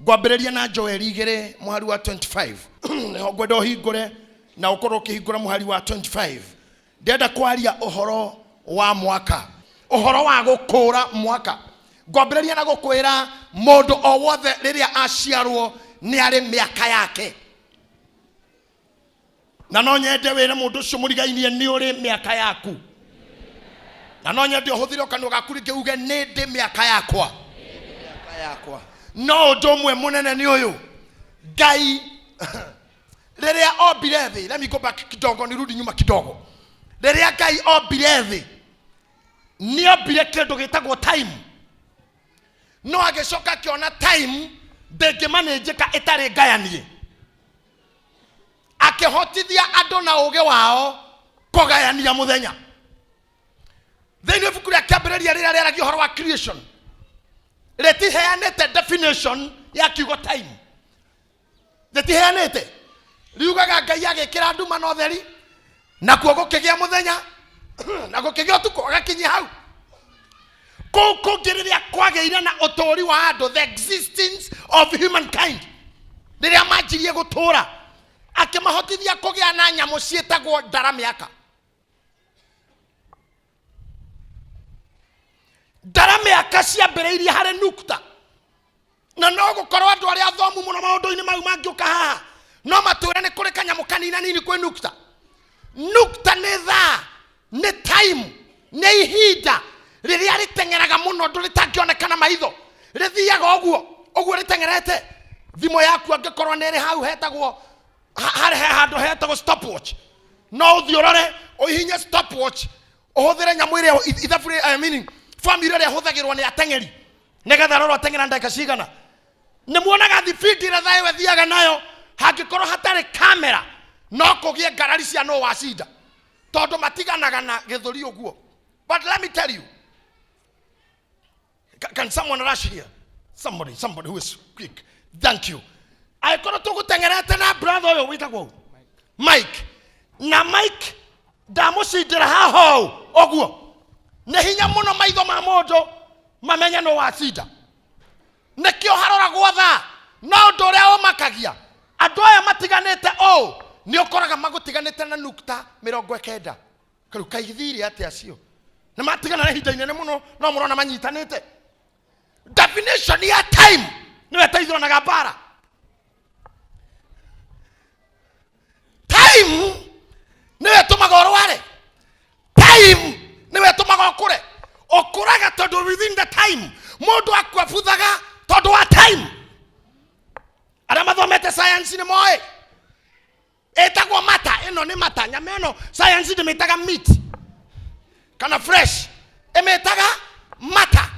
Ngwambĩrĩria na Joeli 2 mũhari wa 25. Nĩho ngwenda ũhingũre na ũkorwo ũkĩhingũra mũhari wa 25. Ndĩrenda kwaria ũhoro wa mwaka, ũhoro wa gũkũra mwaka. Ngwambĩrĩria na gũkwĩra mũndũ o wothe rĩrĩa aciarwo nĩ arĩ mĩaka yake, na no nyende wĩre mũndũ ũcio mũrigainie nĩ ũrĩ mĩaka yaku, na no nyende ũhũthĩre kanua gaku rĩngĩ uge nĩ ndĩ mĩaka yakwa. Mĩaka yakwa. No ũndũ ũmwe mũnene nĩ ũyũ, Ngai rĩrĩa ombire thĩ, let me go back kidogo, nirudi nyuma kidogo. Rĩrĩa Ngai ombire thĩ, nĩ ombire kĩndũ gĩtagwo time, no agĩcoka akĩona time ndĩngĩmanĩnjĩka ĩtarĩ ngayanie, akĩhotithia andũ na ũgĩ wao kũgayania mũthenya. Thĩinĩ wa ibuku rĩa Kĩambĩrĩria rĩrĩa rĩaragia ũhoro wa creation, rĩtiheanĩte definition ya kiugo time, rĩtiheanĩte. Riugaga Ngai agĩkĩra nduma na ũtheri, nakuo gũkĩgĩa mũthenya na gũkĩgĩa ũtukũ, agakinyia hau. Kũu kũngĩ rĩrĩa kwagĩire na ũtũũri wa andũ, the existence of humankind, rĩrĩa manjirie gũtũũra, akĩmahotithia kũgĩa na nyamũ ciĩtagwo ndara mĩaka. Ndara mĩaka ciambĩrĩirie harĩ nukta, na no gũkorwo andũ arĩa athomu mũno maũndũ-inĩ mau mangĩũka haha no matwĩre nĩ kũrĩ kanyamũ kanina nini kwĩ nukta. Nukta nĩ thaa, nĩ time, nĩ ihinda rĩrĩa rĩteng'eraga mũno ũndũ rĩtangĩoneka na maitho, rĩthiaga ũguo ũguo rĩteng'erete. Thimũ yaku angĩkorwo nĩ ĩrĩ hau hetagwo harĩ he handũ hetagwo stopwatch, no ũthiĩ ũrore ũhihinye stopwatch, ũhũthĩre nyamũ ĩrĩa ithabu rĩ-, I mean, formula ĩrĩa ĩhũthagĩrwo nĩ ateng'eri nĩgetha rorwo ateng'era ndagĩka cigana. Nĩ muonaga thibindi ĩrĩa thayũ ĩthiaga nayo, hangĩkorwo hatarĩ kamera no kũgĩe ngarari cia nũ wacinda, tondũ matiganaga na gĩthũri ũguo. But let me tell you, can someone rush here? Somebody, somebody who is quick. Thank you. Angĩkorwo tũgũteng'erete na brother ũyũ wĩtagwo ũ? Mike. Na Mike ndamũcindĩra haha ũũ ũguo, nĩ hinya mũno maitho ma mũndũ mamenye nũ wacinda. Nĩkĩo haroragwo thaa. No ũndũ ũrĩa ũmakagia, andũ aya matiganĩte ũũ, nĩ ũkoraga magũtiganĩte na nukta 90. Rĩu kaithire atĩa acio? Nĩ matigana na ihinda inene mũno, no mũrona manyitanĩte. Definition ya time nĩyo ĩteithũranaga mbara. Time nĩyo ĩtũmaga ũrware, time nĩyo ĩtũmaga ũkũre. Ũkũraga tondũ within the time, mũndũ akua buthaga tondũ wa time. Arĩa mathomete science nĩ moĩ ĩtagwo mata. Ĩno nĩ mata, nyama ĩno science ndĩmĩtaga meat kana fresh, ĩmĩtaga mata,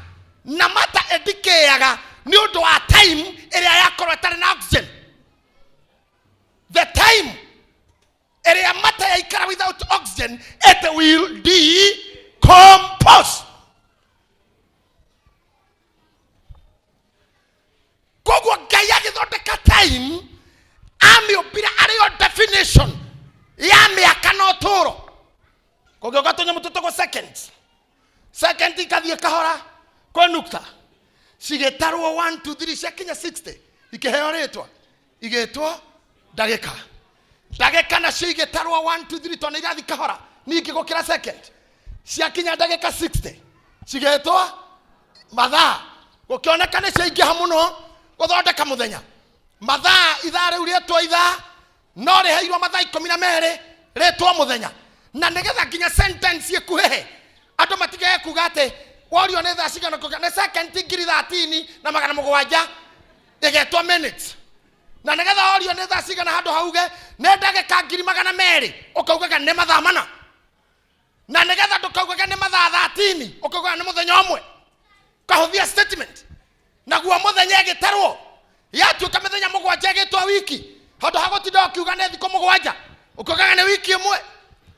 na mata ĩndikĩaga nĩ ũndũ wa time ĩrĩa yakorwo ĩtarĩ na oxygen. The time ĩrĩa mata yaikara without oxygen, it will decompose. Koguo Ngai agĩthondeka time, amĩũmbire arĩ yo definition ya mĩaka na ũtũũro. Kũngĩũka tũnyamũ tũtagwo seconds, second ikathiĩ kahora kwĩ nukta, cigĩtarwo 1 2 3, ciakinya 60 ikĩheo rĩtwa, igĩtwo ndagĩka. Ndagĩka nacio igĩtarwo 1 2 3, tondũ nĩ irathiĩ kahora ningĩ gũkĩra second, ciakinya ndagĩka 60 cigĩtwo mathaa. Gũkĩoneka nĩ ciaingĩha mũno gũthondeka mũthenya. Mathaa, ithaa rĩu rĩetwo ithaa, no rĩheirwo mathaa 12 rĩtwo mũthenya, na nĩgetha nginya sentence ĩkuhĩhe, andũ matigage kuga atĩ worio nĩ thaa cigana, kuga nĩ second ngiri thatini na magana mũgwanja, ĩgetwo minutes. Na nĩgetha worio nĩ thaa cigana, handũ hauge nĩ ndagĩka ngiri magana merĩ, ũkaugaga nĩ mathaa mana. Na nĩgetha ndũkaugage nĩ mathaa thatini, ũkaugaga nĩ mũthenya ũmwe, kahũthia statement. Naguo mũthenya ĩgĩtarwo yatuĩka mĩthenya 7 ĩgĩtwo wiki, handũ ha gũtinda ũkiuga nĩ thikũ 7, ũkaugaga nĩ wiki ĩmwe.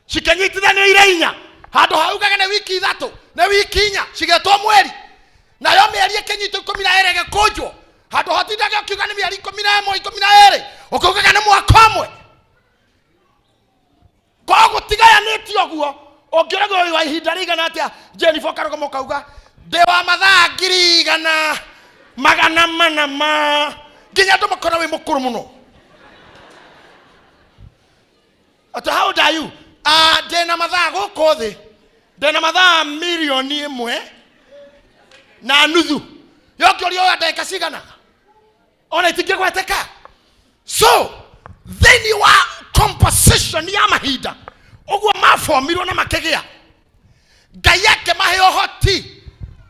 Cikĩnyitithanio irĩ inya, handũ ha ugaga nĩ wiki 3, nĩ wiki 4, cigĩtwo mweri. Nayo mĩeri ĩkĩnyitwo 12 ĩgĩkũnjwo, handũ ha ũtindage ũkiuga nĩ mĩeri 11, 12, ũkaugaga nĩ mwaka ũmwe. Koguo tigayanĩtio ũguo, ũngĩũragwo wĩ wa ihinda rĩigana atĩa, Jennifer, ũkarũgama ũkauga ndĩ wa mathaa ngiri igana magana mana ma Nginya andũ makona wĩ mũkũrũ mũno. Atĩ how old are you? Ah, ndĩna mathaa gũkũ thĩ. Ndĩna mathaa 1.5 million. Yokĩũria oya ndagĩka cigana? Ona itingĩgweteka. So, thĩinĩ wa composition ya mahinda ũguo mabomirwo na makĩgĩa, Ngai akĩmahe ũhoti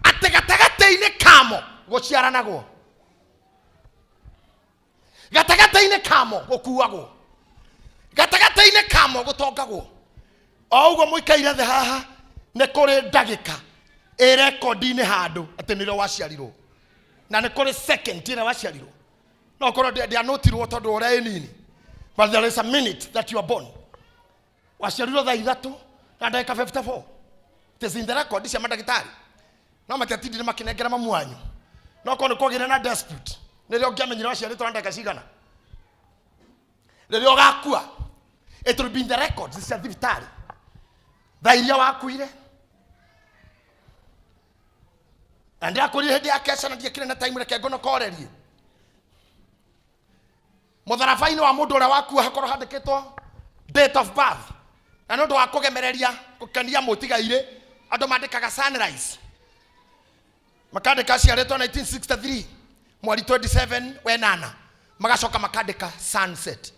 atĩ gatagatĩ-inĩ kamo gũciaranagwo, gatagatĩ-inĩ kamo gũkuagwo, gatagatĩ-inĩ kamo gũtongagwo. O ũguo mũikaire thĩ haha, nĩ kũrĩ ndagĩka ĩ rekondi-inĩ handũ atĩ nĩrĩo waciarirwo, na nĩ kũrĩ second ĩrĩa waciarirwo. No korwo ndĩanotirwo tondũ ũrĩa ĩ nini, but there is a minute that you are born. Waciarirwo thaa 3 na ndagĩka 54. It is in the record cia mandagĩtarĩ, no matiatindire makĩnengera mamu wanyu. No korwo nĩ kwagĩire na dispute, nĩrĩo ũngĩamenyire waciarĩtwo na ndagĩka cigana. Rĩrĩa ũgakua, it will be in the records cia thibitarĩ thaa iria wakuire. Na ndĩrakũrire hĩndĩ ya keca na ndiekire na time, reke ngonokorerie mũtharaba-inĩ wa mũndũ ũrĩa wakua hakorwo handĩkĩtwo date of birth. Na nĩ ũndũ wa kũgemereria gũkenia mũtigairĩ, andũ mandĩkaga sunrise, makandĩka aciarĩtwo 1963 mweri 27 wenana, magacoka makandĩka sunset.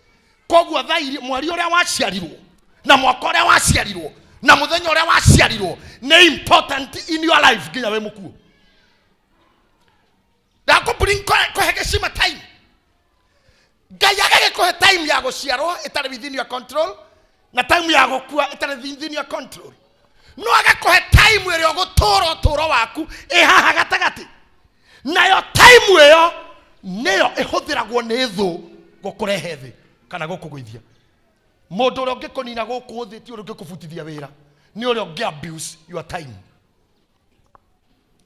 Koguo thaa iria, mweri ũrĩa waciarirwo na mwaka ũrĩa waciarirwo na mũthenya ũrĩa waciarirwo nĩ important in your life nginya wĩ mũkuũ. Ndakũbring kũhe gĩcima time. Ngai agagĩkũhe time ya gũciarwo ĩtarĩ within your control, na time ya gũkua ĩtarĩ within your control, no agakũhe time ĩrĩa ũgũtũra ũtũro waku ĩ haha gatagatĩ. Nayo time ĩyo nĩyo ĩhũthĩragwo nĩ thũ gũkũrehe thĩ kana gũkũgũithia. Mũndũ ũrĩa ũngĩkũnina gũkũ thĩ ti ũrĩa ũngĩkũbutithia wĩra, nĩ ũrĩa ũngĩ abuse your time.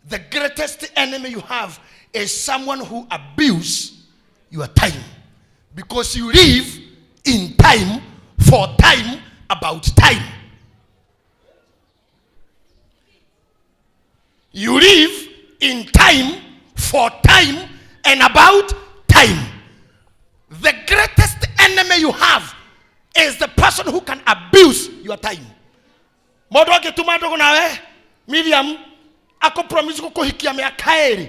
The greatest enemy you have is someone who abuse your time, because you live in time, for time, about time. You live in time, for time and about time. The greatest enemy you have is the person who can abuse your time. Mũndũ angĩtuma ndũgũ nawe, Miriam, akũpromise gũkũhikia mĩaka 2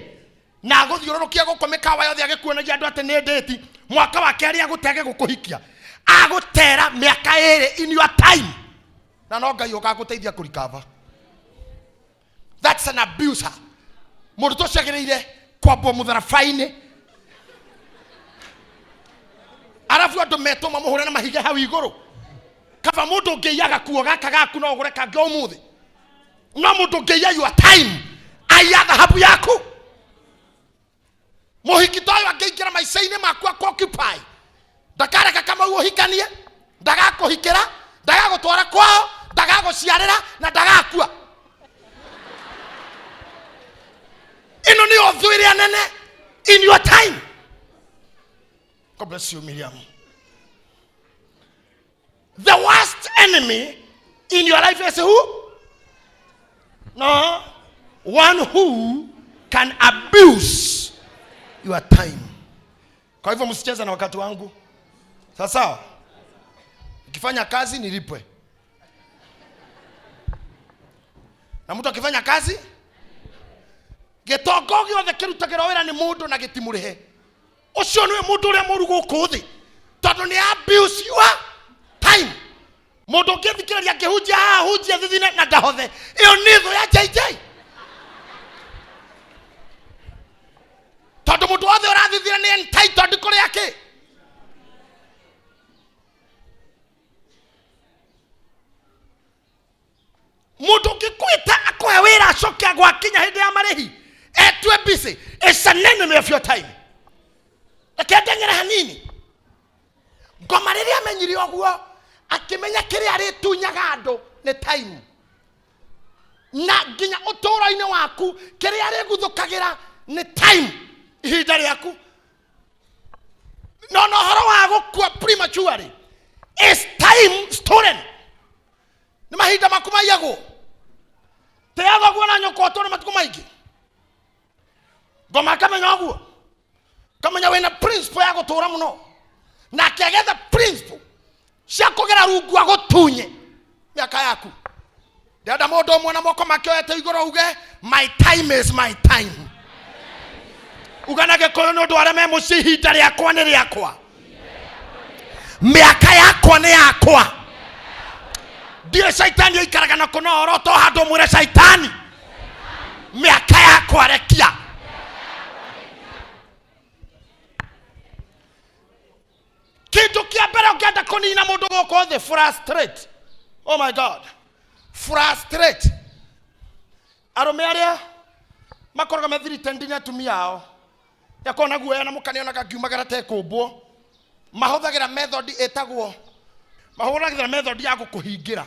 na agũthiũrũrũkia gũkũ mĩkawa yothe agĩkuonagia andũ atĩ nĩ ndĩti, mwaka wa kerĩ agũtege gũkũhikia, agũtera mĩaka 2 in your time, na no Ngai ũgagũteithia kũrikava. That's an abuser. Mũndũ ta ũcio agĩrĩire kwambwo mũtharaba-inĩ, arabu andũ metwo mamũhũre na mahiga hau igũrũ. Kaba mũndũ ũngĩiya gakuo gaka gaku, no ũgũre kangĩ ũmũthĩ, no mũndũ ũngĩiya your time, aiya thahabu yaku. Mũhiki ta ũyũ angĩingĩra maica-inĩ maku akũ-occupy, ndakareka Kamau ũhikanie, ndagakũhikĩra, ndagagũtwara kwao, ndagagũciarĩra na ndagakua. Ĩno nĩyo thũ ĩrĩa nene in your time. God bless you, Miriam. The worst enemy in your life is who? No, one who can abuse your time. Kwa hivyo msicheze na wakati wangu, sawa sawa? Nikifanya kazi nilipwe, na mtu akifanya kazi, gĩtongo gĩothe kĩrutagĩrwo wĩra nĩ mũndũ na gĩtimũrĩhe, ũcio nĩwe mũndũ ũrĩa mũru gũkũ thĩ, tondũ nĩ abuse your time. Mũndũ ũngĩthikĩrĩria ngĩhunjia haha, hunjia thithine na ndahothe, ĩyo nĩ thũ ya JJ, tondũ mũndũ wothe ũrathithira nĩ entitled kũrĩa kĩ. Mũndũ ũngĩkwĩta akũhe wĩra, acoke gwakinya hĩndĩ ya marĩhi etue busy, is an enemy of your time. Reke ndeng'ere hanini. Ngoma rĩrĩa amenyire ũguo, akĩmenya kĩrĩa arĩtunyaga andũ nĩ time, na nginya ũtũũro-inĩ waku kĩrĩa arĩguthũkagĩra nĩ time, ihinda rĩaku. No na ũhoro wa gũkua prematurely is time stolen, nĩ mahinda maku maiyagwo. Tĩa thoguo na nyũkwa ũtũũre matukũ maingĩ. Ngoma akamenya ũguo. Kamenya wĩna principle ya gũtũra mũno, nake agetha principle cia kũgera rungu agũtunye mĩaka yaku. Ndĩrenda mũndũ ũmwe na moko make oete igũrũ uge, "My time is my time." Uga na Gĩkũyũ nĩ ũndũ arĩa me mũciĩ, ihinda rĩakwa nĩ rĩakwa, mĩaka yakwa nĩ yakwa. Ndiũĩ caitani aikaraga na kũna oro to handũ mwĩre caitani, mĩaka yakwa rekia. Kindu kia mbere ũngĩenda kũnina mũndũ gũkũ thĩ, frustrate. Oh my God, frustrate arũme arĩa makoragwo methirite nĩ atumia ao yakona guoya na mũkanionaga ngiumagara tekũmbwo. Mahũthagĩra method ĩtagwo, mahũthagĩra method ya gũkũhingĩra,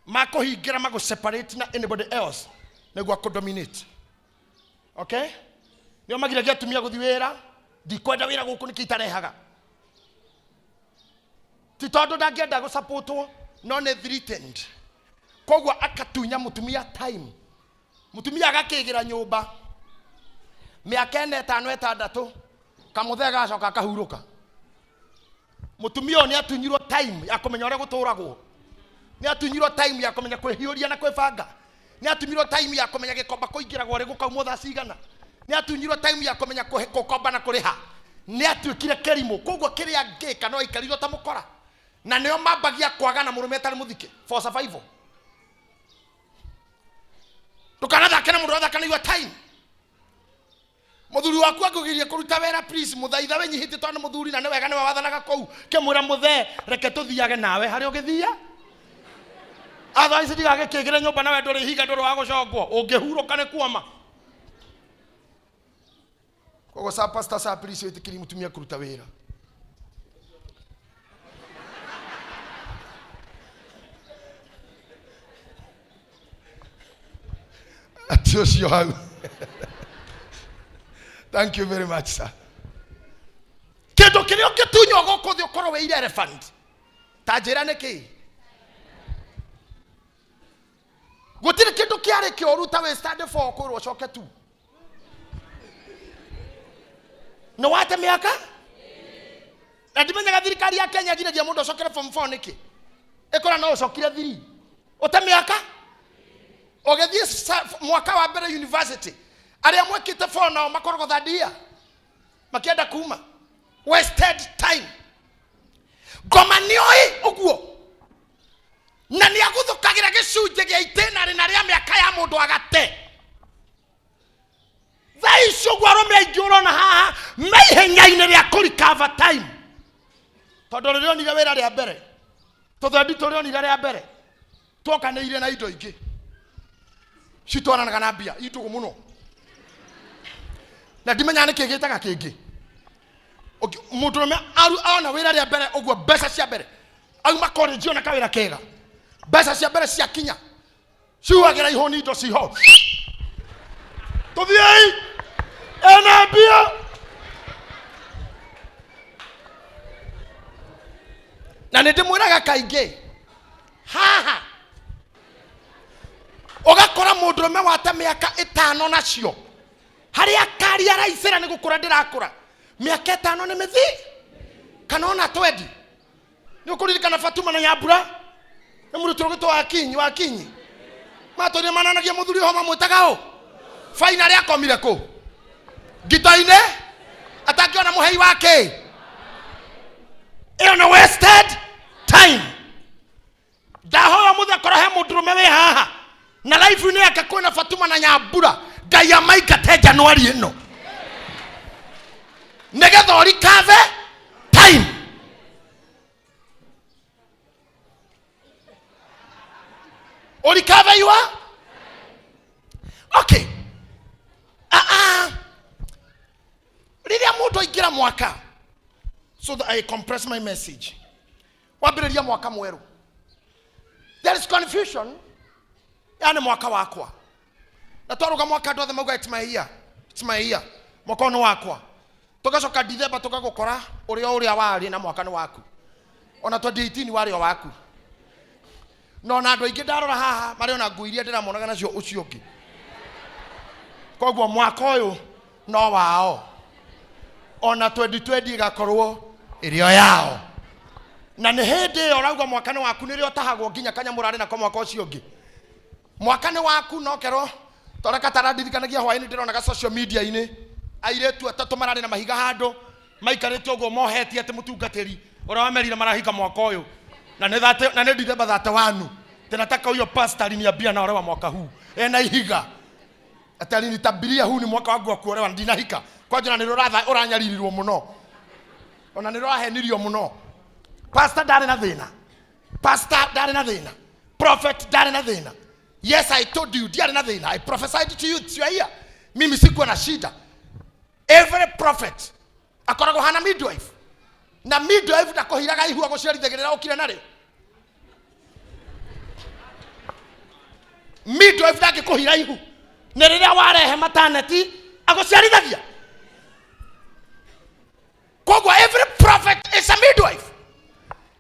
makũhingĩra, magũ separate na anybody else nĩguo akũdominate. Okay, nĩo magiragia atumia gũthiĩ wĩra. Ndikwenda wĩra gũkũ, nĩkĩ itarehaga? Ti tondũ ndangĩenda gũsupportwo, no nĩ threatened. Koguo akatunya mũtumia time, mũtumia agakĩgĩra nyũmba mĩaka 4, 5, 6, kamũthee gacoka akahurũka. Mũtumia ũyũ nĩ atunyirwo time ya kũmenya ũrĩa gũtũragwo, nĩ atunyirwo time ya kũmenya kwĩhiũria na kwĩbanga, nĩ atunyirwo time ya kũmenya gĩkomba kũingĩragwo rĩ, gũkaumwo thaa cigana, nĩ atunyirwo time ya kũmenya gũkomba na kũrĩha. Nĩ atuĩkire kĩrimũ. Koguo kĩrĩa angĩka no aikarire ta mũkora, na nĩo mambagia kwaga na mũrũme atarĩ mũthike for survival. Ndũkanathake na mũndũ ũrathaka na your time. Mũthuri waku akũgirie kũruta wĩra, please mũthaitha wĩnyihĩtie, tondũ nĩ mũthuri na nĩ wega nĩwe wathanaga kũu. Kĩmwĩra, mũthee, reke tũthiage nawe harĩa ũgĩthia, otherwise ndigagĩkĩgĩre nyũmba nawe ndũrĩ ihinga, ndũrĩ wa gũcongwo, ũngĩhurũka nĩ kuoma. Koguo sa pastor sa, please, wĩtĩkĩri mũtumia kũruta wĩra. Ati ũcio hau. Thank you very much, sir. Kĩndũ kĩrĩa ũngĩtunywo gũkũ thĩ ũkorwo wĩ irrelevant, ta njĩra nĩ kĩĩ? Gũtirĩ kĩndũ kĩarĩ kĩũru ta wĩ stand for kwĩrwo ũcoke tu nĩ wate mĩaka. Na ndimenyaga thirikari ya Kenya njiragia mũndũ acokere form 4 nĩkĩ, ĩkora no ũcokire 3 ũte mĩaka ũgĩthiĩ mwaka wa mbere university. Arĩa mwĩkĩte 4 nao makoragwo third year makĩenda kuma. Wasted time. Ngoma nĩoĩ ũguo na nĩ aguthũkagĩra gĩcunjĩ gĩa itĩna rĩna rĩa mĩaka ya mũndũ agate. Thaa ici ũguo arũme aingĩ ũrona haha me ihenya-inĩ rĩa kũ recover time, tondũ rĩrĩa onire wĩra rĩa mbere, tũthendi tũrĩa onire rĩa mbere twokanĩire na indo ingĩ citwaranaga na mbia itũgũ mũno, na ndimenyaga nĩkĩ gĩtaga kĩngĩ. Mũndũrũme ona wĩra rĩa mbere ũguo, mbeca cia mbere, auma college ona kawĩra kega, mbeca cia mbere ciakinya, ciuagĩra ihũni, indo ciho, tũthiĩi ena mbia. Na nĩ ndĩmwĩraga kaingĩ haha, ũgakora mũndũrũme wate mĩaka 5 nacio harĩa kari araicĩra nĩ gũkũra ndĩrakũra, mĩaka 5 nĩ mĩthi kana ona 20. Nĩ ũkũririkana Fatuma na Nyambura nĩ mũrutwo ũgĩtwo Wakinyi. Wakinyi matũire mananagia mũthuri ũho mamwĩtaga ũ faina arĩa akomire kũ ngito-inĩ atakĩona mũhei wake. Ĩyo nĩ wasted time. Ndahoya mũthekora he mũndũrũme wĩ haha na life-inĩ yake kwĩna Fatuma na Nyambura, Ngai amaingate Januari ĩno nĩgetha ũrikave time. Ũrikave yua. Okay, ah, ah. Rĩrĩa mũndũ aingĩra mwaka, so that I compress my message, wambĩrĩria mwaka mwerũ, there is confusion. Yani mwaka wakwa na twaruga mwaka, andũ othe mauga, "It's my year, it's my year, mwaka ũyũ nĩ wakwa." Tũgacoka Dithemba tũgagũkora ũrĩa ũrĩa warĩ na mwaka nĩ waku, ona 2018 warĩ o waku. No na andũ aingĩ ndarora haha marĩ ona nguo iria ndĩramonaga nacio ũcio ũngĩ, koguo mwaka ũyũ no wao. Ona 2020 ĩgakorwo ĩrĩ o yao. Na nĩ hĩndĩ ĩyo ũrauga mwaka nĩ waku, nĩrĩo ũtahagwo nginya kanyamũ ũrarĩ nako mwaka ũcio ũngĩ. Mwaka nĩ waku no kerwo toreka katarandirikanagia hwaĩ-inĩ ndĩronaga social media-inĩ airĩtu atatũ mararĩ na mahiga handũ maikarĩte ũguo mohetie atĩ mũtungatĩri ũrĩa wamerire marahinga mwaka ũyũ na nĩ na nĩ December 31. Tena huyo pastor aliniambia naolewa mwaka huu, ena ihiga ati alinitabiria huu ni mwaka wangu wa kuolewa, ndinahika kwanja, na nĩ ũranyaririrwo mũno, ona nĩ ũrahenirio mũno. Pastor ndarĩ na thĩna, pastor ndarĩ na thĩna, prophet ndarĩ na thĩna. Yes, I told you ndiarĩ na thĩna. I prophesied to you, it's your year. Mimi sikuwa na shida. Every prophet akoragwo hana midwife, na midwife ndakũhiraga ihu agũciarithagĩrĩra ũkire narĩo. Midwife ndangĩkũhira ihu, nĩ rĩrĩa warehe maternity agũciarithagia. Koguo every prophet is a midwife.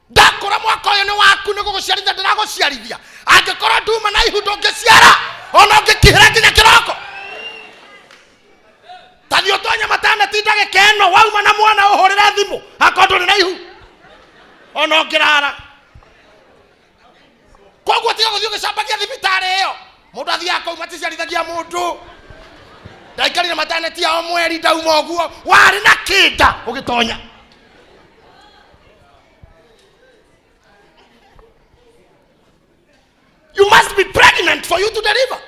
Ndakũra mwaka ũyũ nĩ waku, nĩ gũgũciarithia ndĩragũciarithia. Angĩkorwo nduma na ihu, ndũngĩciara ona ũngĩkihĩra nginya kĩroko. Tathiĩ ũtonye maternity ndagĩka ĩno, wauma na mwana ũhũrĩre thimũ akorwo ndũrĩ na ihu ona ũngĩrara. Koguo tiga gũthiĩ ũgĩcambagia thibitarĩ ĩyo. Mũndũ athiaga kũu maticiarithagia mũndũ. Ndaikarire maternity yao mweri, ndauma ũguo warĩ na kĩnda ũgĩtonya. You must be pregnant for you to deliver.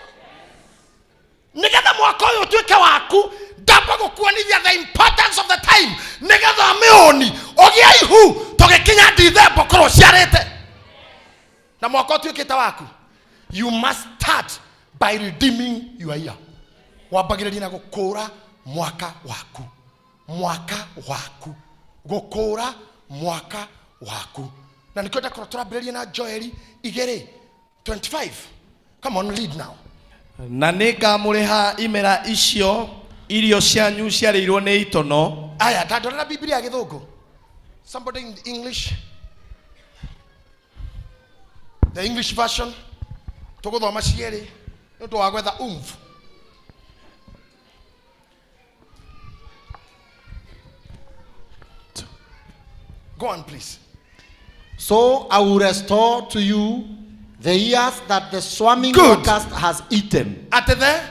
Nigetha mwaka ũyũ ũtuĩke waku, ndamba gũkuonithia the importance of the time, nigetha mĩũni ũgĩe ihu tũgĩkinya Dithemba ũkorwo ũciarĩte na mwaka ũtuĩkĩte waku. You must start by redeeming your year. Wambagĩrĩria na gũkũra mwaka waku, mwaka waku, gũkũra mwaka waku. Na nĩkĩo ndakorwo tũrambĩrĩria na Joeli 2:25. Come on, lead now. Na nĩ ngamũrĩha imera icio irio cianyu ciarĩirwo nĩ itono. Aya, ndandorera Biblia ya Gĩthũngũ. Somebody in English, the English version. Tũgũthoma cierĩ nĩ ũndũ wa gwetha umv. Go on, please. So I will restore to you the years that the swarming Good. locust has eaten. At the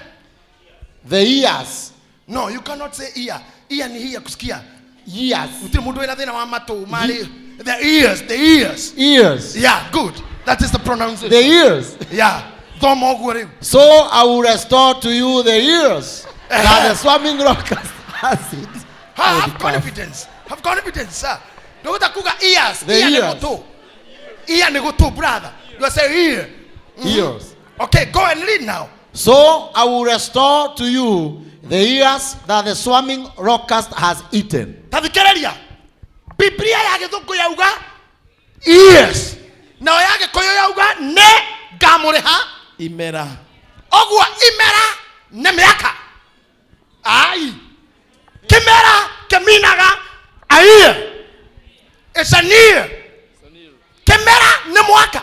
The years. No, you cannot say ear. Ear ni hii ya kusikia. Years. Gũtirĩ mũndũ wĩna thĩna wa matũ marĩ the ears, the ears. Ears. Yeah, good. That is the pronunciation. The ears. Yeah, thoma ũguo rĩu. So I will restore to you the years that the swarming locust has eaten. Ha, have confidence. Have confidence, sir. Ndũgũta kuga ears. The Ear nĩ ears. gũtũ. Ear nĩ gũtũ, brother. You are saying ear. Ears. Okay, go and read now. So I will restore to you the years that the swarming locust has eaten. Ta thikĩrĩria. Biblia ya Gĩthũngũ yauga years. Nayo ya Gĩkũyũ yauga nĩ ngamũrĩha imera. Ũguo imera nĩ mĩaka. Ai. Kĩmera kĩminaga a year. It's an year. Kĩmera nĩ mwaka.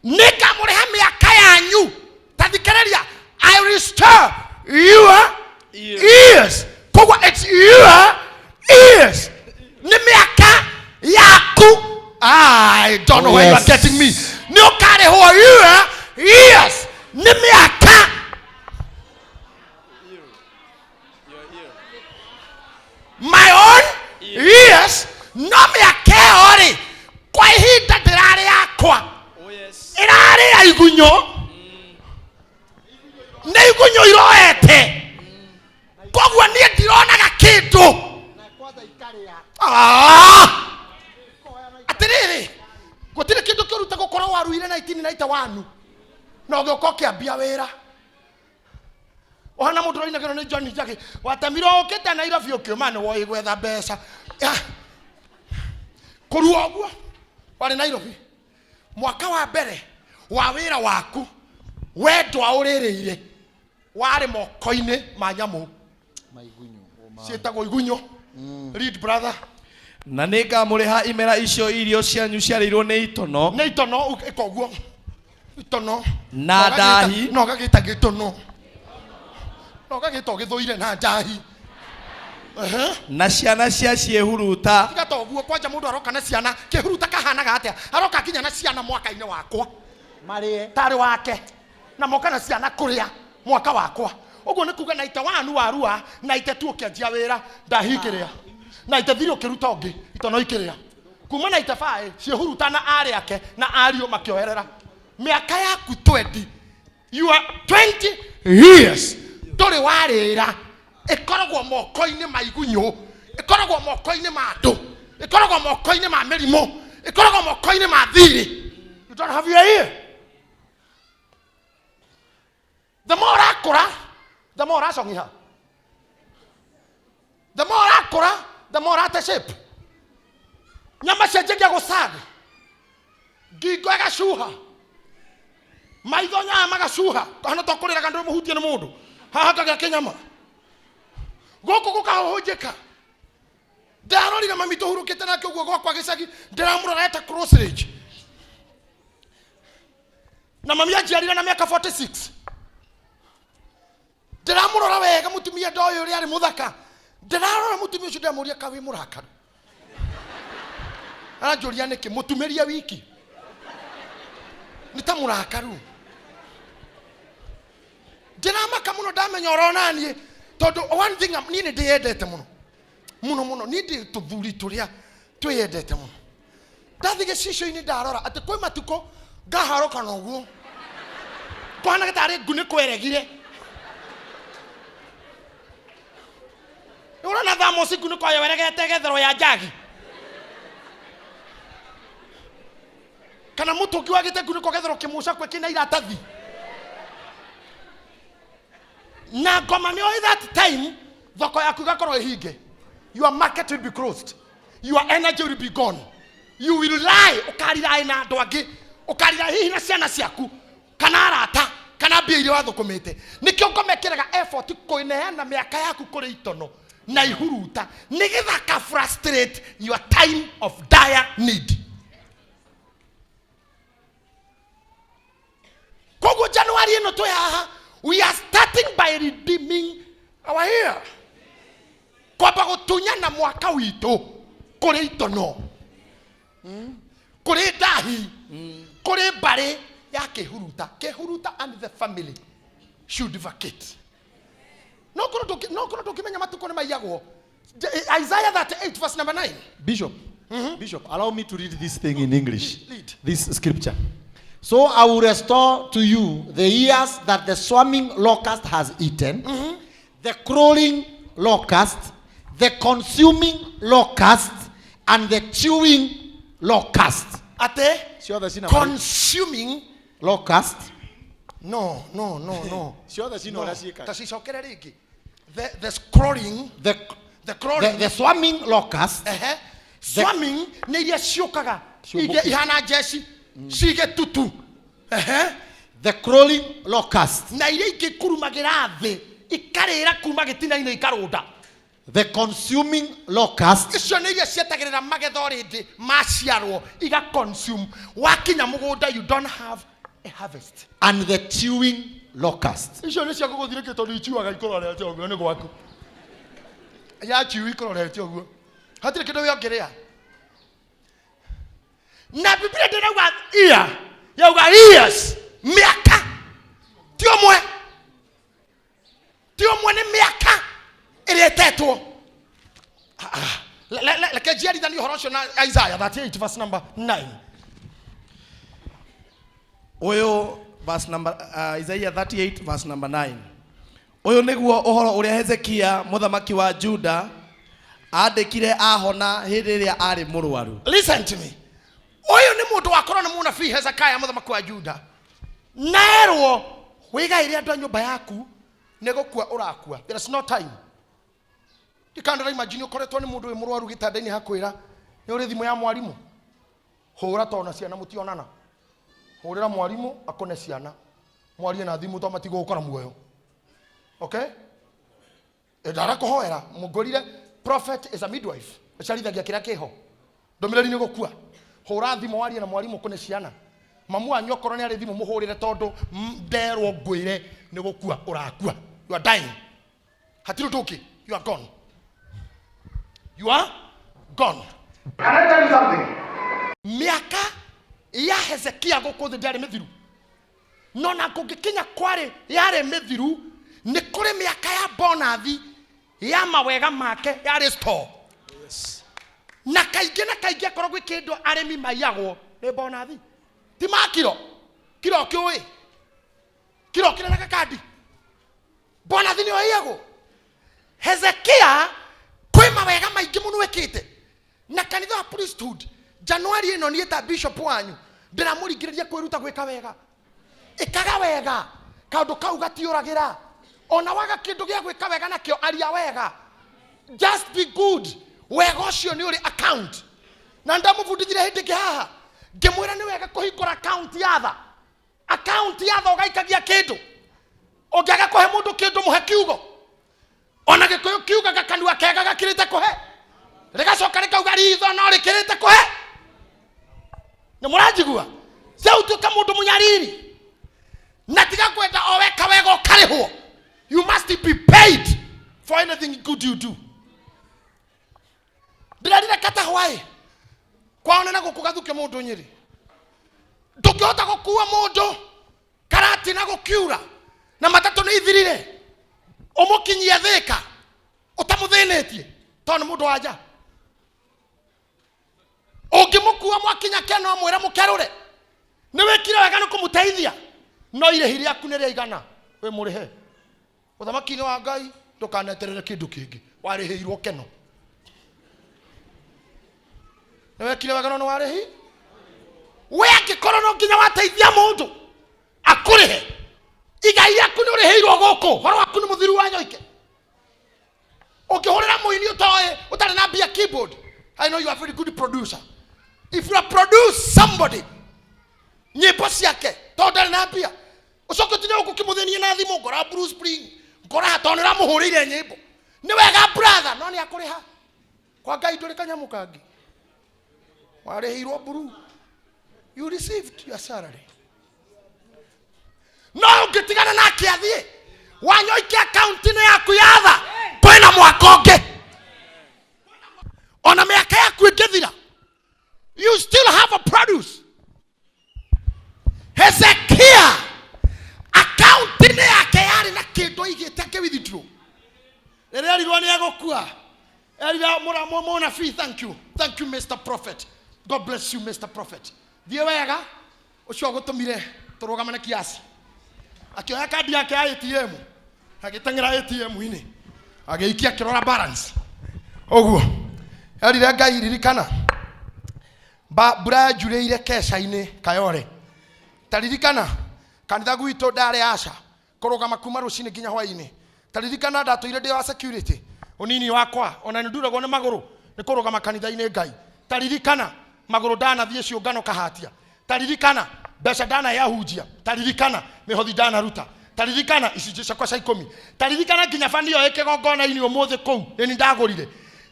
Nĩ ngamũrĩha mĩaka yanyu. Ta thikĩrĩria. I restore your ears. Koguo it's your ears. Nĩ mĩaka yaku. I don't know where you are getting me. Nĩ ũkarĩhwo your ears. Nĩ mĩaka. My own ears. No mĩaka ĩyo rĩ, kwa ihinda ndĩrarĩ yakwa, ĩrarĩ ya igunyũ. Nĩ igunyũ iroete, koguo niĩ ndironaga kĩndũ. Ah! Atĩrĩrĩ, gũtirĩ kĩndũ kĩũru ta gũkorwo waruire 1991 na ũgĩũka ũkĩambia wĩra ũhana mũndũ ũrainagĩrwo nĩ John Njagi watemirwo ũkĩte Nairobi ũkĩũma nĩ woĩ gwetha mbeca. Ah! Kũrua ũguo warĩ Nairobi mwaka wa mbere wa wĩra waku, wendwa ũrĩrĩire warĩ moko-inĩ ma nyamũ ciĩtagwo igunyũ. Read, brother. Na nĩ ngamũrĩha imera icio irio cianyu ciarĩirwo nĩ itono. Nĩ itono, ĩka ũguo, itono. Na ndahi. No ũgagĩta gĩtono, no ũgagĩta ũgĩthũire na ndahi. Na ciana cia ciĩhuruta. Tiga ta ũguo kwanja mũndũ aroka na ciana kĩhuruta kahanaga atĩa aroka nginya na ciana mwaka-inĩ wakwa Marĩe. Tarĩ wake na moka na ciana kũrĩa mwaka wakwa ũguo nĩ kuga naite wanu warua naite tu ũkĩanjia wĩra ndahikĩrĩa naite thiri ũkĩruta ũngĩ itono ikĩrĩa kuma naite baĩ ciĩhuruta na arĩ ake na ariũ makĩoerera mĩaka yaku 20, you are 20 years ndũrĩ warĩra ĩkoragwo moko-inĩ ma igunyũ, ĩkoragwo moko-inĩ ma andũ, ĩkoragwo moko-inĩ ma mĩrimũ, ĩkoragwo moko-inĩ ma thirĩ. You don't have your ear. The more ũrakũra, the more ũracong'iha. The more ũrakũra, the more ũrate shape. Nyama cianjagia gũcaga, ngingo ĩgacuha, maitho nyaya magacuha, kahana to kũrĩraga ndũrĩ mũhutie nĩ mũndũ haha kagĩa kĩnyama gũkũ gũkahũhũnjĩka. Ndarorire mami tũhurũkĩte nake ũguo gwakwa gĩcagi, ndĩramũrora eta cross range na mami anjiarire na mĩaka 46. Ndĩramũrora wega mũtumia ndoĩ ũrĩa arĩ mũthaka. Ndĩrarora mũtumia ũcio, ndĩramũria ka wĩ mũrakaru, aranjũria nĩkĩ mũtumĩrie wiki nĩ ta mũrakaru. Ndĩramaka mũno ndamenya ũronaniĩ tondũ one thing niĩ nĩ ndĩyendete mũno mũno mũno. Niĩ ndĩ tũthuri tũrĩa twĩyendete mũno. Ndathiĩ gĩcicio-inĩ ndarora atĩ kwĩ matukũ ngaharũka na ũguo kũhana tarĩ ngunĩko ĩregire. Ũrona thamoci ngunĩko ĩyo ĩregete ĩgetherwo ya njagi kana mũtũngi wagĩte ngunĩko ũgetherwo kĩmũcakwe kĩna iratathi na ngoma. Nĩ oĩ that time thoko yaku ĩgakorwo ĩhinge. Your market will be closed, your energy will be gone, you will lie, ũkariraĩ na andũ angĩ, ũkarira hihi na ciana ciaku kana arata kana mbia iria wathũkũmĩte. Nĩkĩo ngoma ĩkĩraga effort kũneana mĩaka yaku kũrĩ itono na ihuruta nĩgetha ka frustrate your time of dire need. Koguo January ĩno twĩ haha, we are starting by redeeming our year, kwamba gũtunyana mwaka witũ kũrĩ itono, kũrĩ ndahi, kũrĩ mbarĩ ya kĩhuruta. Kĩhuruta and the family should vacate. No korwo ndũngĩmenya matukũ nĩ maiyagwo. Isaiah 38 verse number 9. Bishop, Bishop, allow me to read this thing in English. Read. This scripture. "So I will restore to you the years that the swarming locust has eaten, the crawling locust, the consuming locust, and the chewing locust." Atĩ? Ciothe cina Consuming locust. No. Ciothe cina No. ũrĩa ciĩkaga. Ta cicokere rĩngĩ. The scrolling the crawling The swarming locust. Ehe, swarming nĩ iria ciũkaga Ciũmbũkĩte. iria ihana njeci cigĩtutu. Ehe. The crawling locust. Na iria ingĩ ikurumagĩra thĩ ikarĩra kuma gĩtina-inĩ ikarũnda. The consuming locust. Icio nĩ iria cietagĩrĩra magetha rĩndĩ maciarwo iga consume. Wakinya mũgũnda, you don't have a harvest. And the chewing locust. Icio nĩ cia gũgũthirĩkia tondũ ichiuaga ikũrorete ũguo nĩ gwaku yachiu ikũrorete ũguo hatirĩ kĩndũ gĩongĩrĩa na Biblia ndĩrauga year, yauga years, mĩaka. Ti ũmwe, ti ũmwe, nĩ mĩaka ĩrĩa ĩtetwo. Ah, ah. Reke njiarithanie ũhoro ũcio na Isaiah 38 verse number 9. Ũyũ verse number Isaiah 38 verse number 9. Ũyũ nĩguo ũhoro ũrĩa Hezekia mũthamaki wa Juda aandĩkire ahona hĩndĩ ĩrĩa arĩ mũrwaru. Listen to me. Ũyũ nĩ mũndũ wakorwo nĩ mũnabii Hezekiah mũthamaki wa Juda nerwo wĩgaĩre andũ a nyũmba yaku nĩ gũkua ũrakua. There is no time. Ndikandora imagine ũkoretwo nĩ mũndũ wĩ mũrwaru gĩtanda-inĩ hakwĩra nĩ ũrĩ thimũ ya mwarimũ hũra tondũ na ciana mũtionana, hũrĩra mwarimũ akone ciana mwarie na thimũ tondũ matigũgũkora muoyo. Okay, ndarakũhoera mũngũrire. Prophet is a midwife, aciarithagia kĩrĩa kĩho. Ndũmĩrĩri nĩ gũkua, hũra thimũ warie na mwarimũ kũne ciana mamu wanyu okorwo nĩ arĩ thimũ mũhũrĩre tondũ nderwo ngwĩre nĩ gũkua ũrakua. You are dying, hatirĩ ũndũ ũngĩ, you are gone. You are gone. Can I tell you something? Mĩaka ya Hezekia gũkũ thĩ ndĩarĩ mĩthiru, no na kũngĩkinya kwarĩ yarĩ mĩthiru. Nĩ kũrĩ mĩaka ya bonathi ya mawega make yarĩ store. Na kaingĩ na kaingĩ akorwo gwĩ kĩndũ arĩmi maiyagwo nĩ bonathi, ti ma kiro kiro kĩũĩ kiro kĩrĩ na gakandi, bonathi nĩyo ĩiyagwo. Hezekia kwĩ mawega maingĩ mũno ĩkĩte na kanitha wa priesthood. Januari ĩno niĩ ta bishop wanyu ndĩramũringĩrĩria kwĩruta gwĩka wega. Ĩkaga wega, kaũndũ kau gatiũragĩra. Ona waga kĩndũ gĩa gwĩka wega nakĩo, aria wega, just be good. Wega ũcio nĩ ũrĩ account, na ndamũbundithire hĩndĩ ĩngĩ haha ngĩmwĩra nĩ wega kũhingũra account ya tha, account ya tha ũgaikagia kĩndũ. Ũngĩaga kũhe mũndũ kĩndũ, mũhe kiugo. Ona Gĩkũyũ kiugaga kanua kega gakĩrĩte kũhe, rĩgacoka rĩkauga ritho no rĩkĩrĩte kũhe. Nĩ mũranjigua? Cia ũtuĩka mũndũ mũnyariri na tiga kwenda o weka wega ũkarĩhwo. You must be paid for anything good you do. Ndĩrerire kata hwaĩ kwao nĩ na gũkũ gathuke mũndũ Nyĩrĩ, ndũngĩhota gũkua mũndũ karati na gũkiura na matatũ nĩ ithirire, ũmũkinyie Thĩka ũtamũthĩnĩtie, tondũ nĩ mũndũ wa nja. Ũngĩmũkua mwakinya keno mwĩre mũkerũre nĩ wĩkire wega nĩ kũmũteithia, no irĩhi rĩaku nĩ rĩaigana wĩ mũrĩhe. Ũthamaki-inĩ wa Ngai ndũkaneterere kĩndũ kĩngĩ, warĩhĩirwo keno. Nĩ wekire wega no nĩ warĩhi we. Angĩkorwo no nginya wateithia mũndũ akũrĩhe, igai rĩaku nĩ ũrĩhĩirwo gũkũ, horo waku nĩ mũthiru wa nyoike. Ũngĩhũrĩra mũini ũtoĩ ũtarĩ na mbia keyboard, I know you are a very good producer. If you produce somebody nyĩmbo ciake, tondũ ndarĩ na mbia, ũcoke ũtinde gũkũ ũkĩmũthĩnia na thimũ, ngora Blue Spring, ngora, tondũ nĩ ũramũhũrĩire nyĩmbo. Nĩ wega brother, no nĩ akũrĩha. Kwa Ngai ndũrĩ kanyamũ kangĩ, warĩhĩirwo blue, you received your salary. No ũngĩtigana nake athiĩ, wanyoike akaunti-inĩ yaku ya tha kwĩna mwaka ũngĩ. Ona mĩaka yaku ĩngĩthira, you still have a produce. Hezekia akaunti-inĩ yake yarĩ na kĩndũ aigĩte akĩ withdraw rĩrĩa erirwo nĩ egũkua. Erire mũnabii, "Thank you, thank you, Mr Prophet. God bless you, Mr Prophet. Thiĩ wega, ũcio ũgũtũmire tũrũgamane kiasi." Akĩoya kandi yake ya ATM, agĩteng'era ATM-inĩ, agĩikia, akĩrora balance ũguo. Erire Ngai, "Ririkana mbura yanjurĩire keca-inĩ Kayore. Taririkana kanitha gwitũ ndarĩ aca kũrũgama kuma rũcinĩ nginya hwainĩ. Taririkana ndatũire ndĩ wa security ũnini wakwa, ona nĩ nduragwo nĩ magũrũ nĩ kũrũgama kanitha-inĩ. Ngai, taririkana magũrũ ndanathiĩ ciũngano kahatia. Taririkana mbeca ndanayahunjia. Taririkana mĩhothi ndanaruta. Taririkana icunjĩ ciakwa cia 10. Taririkana nginya bani ĩyo ĩ kĩgongona-inĩ ũmũthĩ kũu nĩ ndagũrire."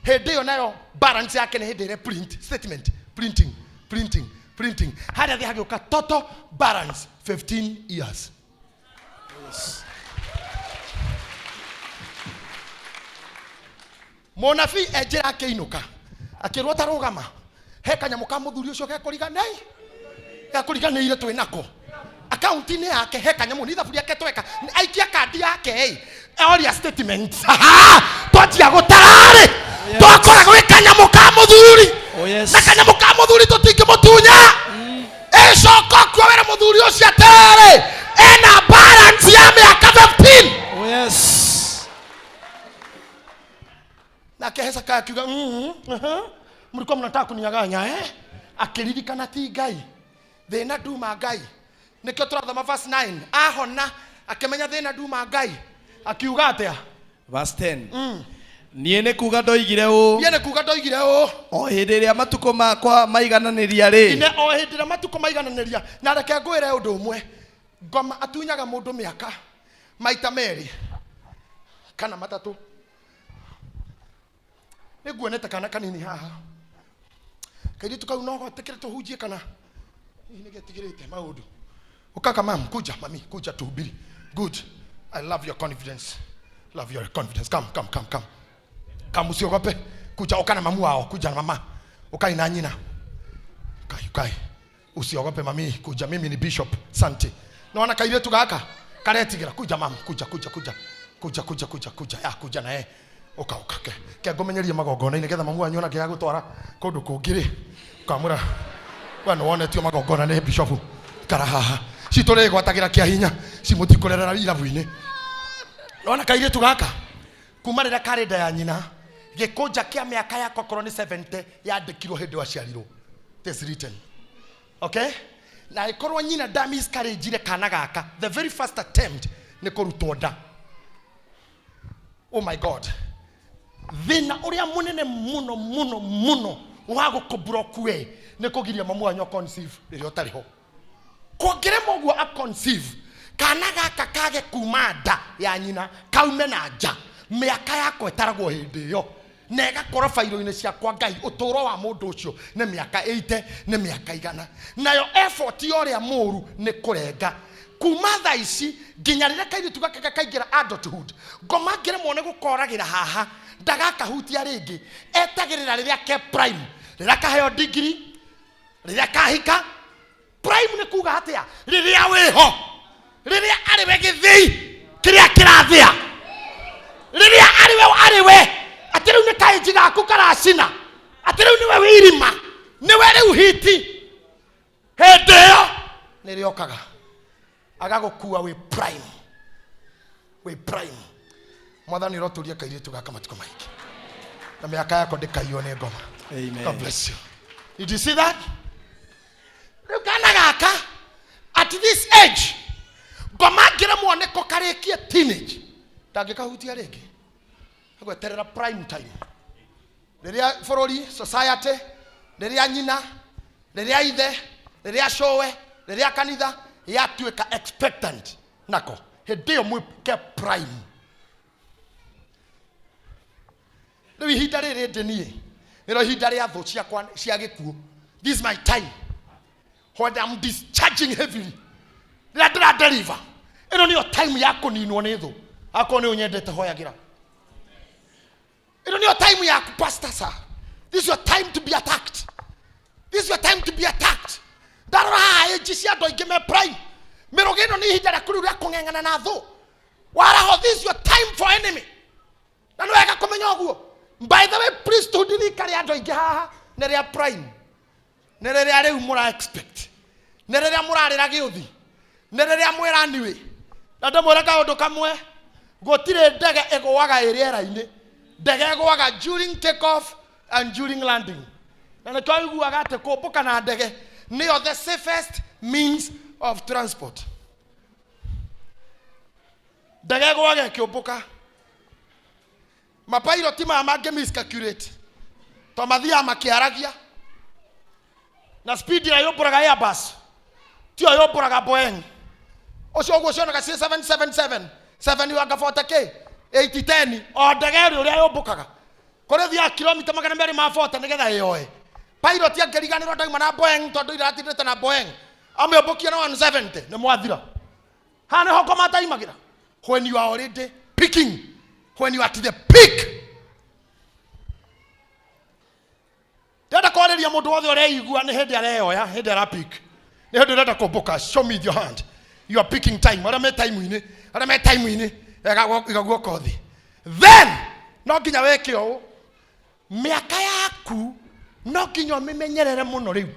Hĩndĩ ĩyo nayo balance yake nĩ hĩndĩ ĩrĩa print statement, printing, printing, printing, harĩa thĩ hagĩũka total balance 15 years. Mũnabii enjĩra akĩinũka, akĩrwo, "Ta rũgama, he kanyamũ ka mũthuri ũcio gekũriganei gekũriganĩire twĩ nako akaunti-inĩ yake. He kanyamũ nĩ ithabu rĩake tweka." Aikia kandi yake ĩ oria statement, twanjia gũtararĩ twakora gwĩ kanyamũ ka mũthuri. Oh, yes. Na kanyamũ ka mũthuri tũtingĩmũtunya. Ĩcoka kuo wĩra mũthuri ũcio atĩrĩrĩ, ena balance ya mĩaka 15. Oh, yes. Nake Hezekia akiuga, "Mlikuwa mnataka kuninyang'anya, eh?" Akĩririkana ti Ngai thĩna nduma Ngai. Nĩkĩo tũrathoma verse 9. Ahona akĩmenya thĩna nduma Ngai, akiuga atĩa? Verse 10. Niĩ nĩ kuga ndoigire ũũ. Niĩ nĩ kuga ndoigire ũũ. O hĩndĩ ĩrĩa matukũ makwa maigananĩria rĩ. Ine o hĩndĩ ĩrĩa matukũ maigananĩria. Na reke ngwĩre ũndũ ũmwe, ngoma atunyaga mũndũ mĩaka maita merĩ kana matatũ. Nĩ nguonete kana kanini haha, kairĩtu kau no gotikĩre tũhunjie kana hihi nĩ getigĩrĩte maũndũ. Ukaka, mam, kuja, mami, kuja tuhubiri. Good, I love your confidence, love your confidence. Come, come, come, come, come, usiogope. Kuja ũka na mamu wao, kuja na mama. Ukai na nyina. Ukai, ukai. Usiogope mami, kuja mimi ni bishop. Sante. Naona kairĩtu gaka karetigĩra. Kuja mam, kuja kuja kuja. Kuja kuja kuja kuja. Ya kuja na eh. Ũka ũka ke. Ke ngũmenyerie magongona-inĩ getha mamu wanyu onake agũtwara kũndũ kũngĩ rĩ. Ũkamwĩra we nĩ wonetio magongona nĩ bishop. Ikara haha. Citũ rĩgwatagĩra kĩa hinya. Cimũtikũrerera irabu-inĩ. Nona kairĩtu gaka kuma rĩrĩa karĩ nda ya nyina gĩkũnja kĩa mĩaka yakwa korwo nĩ 70 yandĩkirwo hĩndĩ waciarirwo. It is written. Okay? Na ĩkorwo nyina nda miscarriage kana gaka the very first attempt nĩ kũrutwo nda. Oh my God. Thĩna ũrĩa mũnene mũno mũno mũno wa gũkũblock we nĩ kũgiria mamu wanyu conceive rĩrĩa ũtarĩ ho. Kũngĩrema ũguo a conceive kana gaka kage kuma nda ya nyina kaume na nja mĩaka yakwa ĩtaragwo hĩndĩ ĩyo na ĩgakorwo bairo-inĩ ciakwa Ngai ũtũũro wa mũndũ ũcio nĩ mĩaka 80 nĩ mĩaka 100 nayo effort ya ũrĩa mũũru nĩ kũrenga kuma thaa ici nginya rĩrĩa kairĩtu gaka gakaingĩra adulthood ngoma ngĩremwo nĩ gũkoragĩra haha ndagakahutia rĩngĩ etagĩrĩra rĩrĩa ke prime rĩrĩa kaheo degree rĩrĩa kahika prime nĩ kuga atĩa rĩrĩa wĩho rĩrĩa arĩ we gĩthĩi kĩrĩa kĩrathĩa rĩrĩa arĩ we arĩ we atĩ rĩu nĩ kaĩnji gaku karacina atĩ rĩu nĩwe wĩ irima nĩwe rĩu hiti hĩndĩ ĩyo nĩrĩokaga agagũkua wĩ prime wĩ prime mwathani ũrotũria kairĩtu gaka matukũ maingĩ na mĩaka yako ndĩkaiywo nĩ ngoma. Amen. God bless you. Did you see that? Rĩu kana gaka at this age ngoma ngĩremwo nĩko karĩkie teenage ndangĩkahutia rĩngĩ agweterera prime time rĩrĩa bũrũri society rĩrĩa nyina rĩrĩa ithe rĩrĩa cũwe rĩrĩa kanitha yatuĩka expectant nako hĩndĩ ĩyo mwĩke prime rĩu ihinda rĩrĩ ndĩ niĩ nĩrĩo ihinda rĩa thũ ciakwa cia gĩkuũ. This is my time when I'm discharging heavily rĩrĩa ndĩra deliver ĩno nĩyo time ya kũninwo nĩ thũ akorwo nĩ ũnyendete hoyagĩra ĩno nĩyo time yaku pastor sir. This is your time to be attacked. This is your time to be attacked. Ndarora haha ĩnji cia andũ aingĩ me prime mĩrũgĩ ĩno nĩ ihinda rĩaku rĩu rĩa kũng'eng'ana na thũ waraho. This is your time for enemy na nĩ wega kũmenya ũguo. By the way, priesthood rika rĩa andũ aingĩ haha nĩ rĩa prime nĩ rĩrĩa rĩu mũra expect nĩ rĩrĩa mũrarĩra gĩũthi nĩ rĩrĩa mwĩraniwe na ndĩmwĩre kaũndũ kamwe gũtirĩ ndege ĩgũaga ĩ rĩera-inĩ ndege ĩgũaga during take off and during landing na nĩkĩo ũiguaga atĩ kũmbũka na ndege nĩyo the safest means of transport. Ndege ĩgũaga ĩkĩũmbũka mapairoti maya mangĩ miscalculate to mathiaga makĩaragia na speed ĩrĩa yũmbũraga Airbus tiyo yũmbũraga Boeing ũcio ũguo cionaga ciĩ 777 7 wanga 40k 8010 o ndege ĩrĩ ũrĩa yũmbũkaga kũrĩ thiaga kilomita 240 nĩgetha ĩyoe pilot angĩriganĩrwo ndauma na Boeing tondũ iratindĩte na Boeing amĩũmbũkie na 170 nĩ mwathira haha nĩho ngoma ndaimagĩra when you are already picking when you are at the peak ndĩrenda kwarĩria mũndũ wothe ũreigua nĩ hĩndĩ areyoya hĩndĩ ara pick nĩ hĩndĩ ũrenda kũmbũka. Show me your hand. You are picking time. Arĩa me time-inĩ arĩa me time-inĩ iga guoko thĩ then no nginya wĩke ũũ mĩaka yaku no nginya ũmĩmenyerere mũno rĩu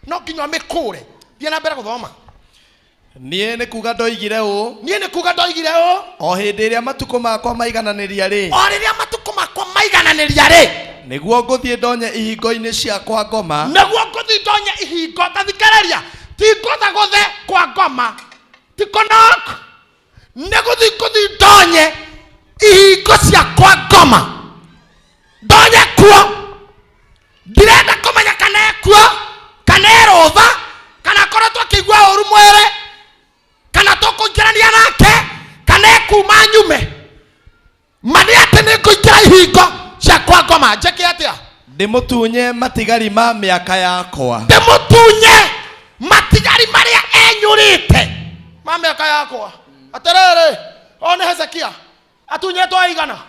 no nginya ũmĩkũre. Thiĩ na mbere gũthoma. Niĩ nĩ kuga ndoigire ũũ niĩ nĩ kuga ndoigire ũũ o hĩndĩ ĩrĩa matukũ makwa maigananĩria rĩ o rĩrĩa matukũ makwa maigananĩria rĩ nĩguo ngũthiĩ ndonye ihingo-inĩ cia kwa ngoma nĩguo ngũthiĩ ndonye ihingo tathikĩrĩria ti ngũthagũthe kwa ngoma ti kũnok nĩ gũthiĩ ngũthiĩ ndonye ihingo cia kwa ngoma ndonye kuo ndirenda kũmenya kana ekuo kana erũtha kana akoretwo akĩigua ũru mwĩrĩ kana tũkũingĩrania nake kana ekuma nyume ma nĩ atĩ nĩ ngũingĩra ihingo cia kwa ngoma njĩke atĩa ndĩmũtunye matigari ma mĩaka yakwa ndĩmũtunye matigari marĩa enyũrĩte ma mĩaka yakwa atĩrĩrĩ o nĩ Hezekia atunyĩtwo aigana.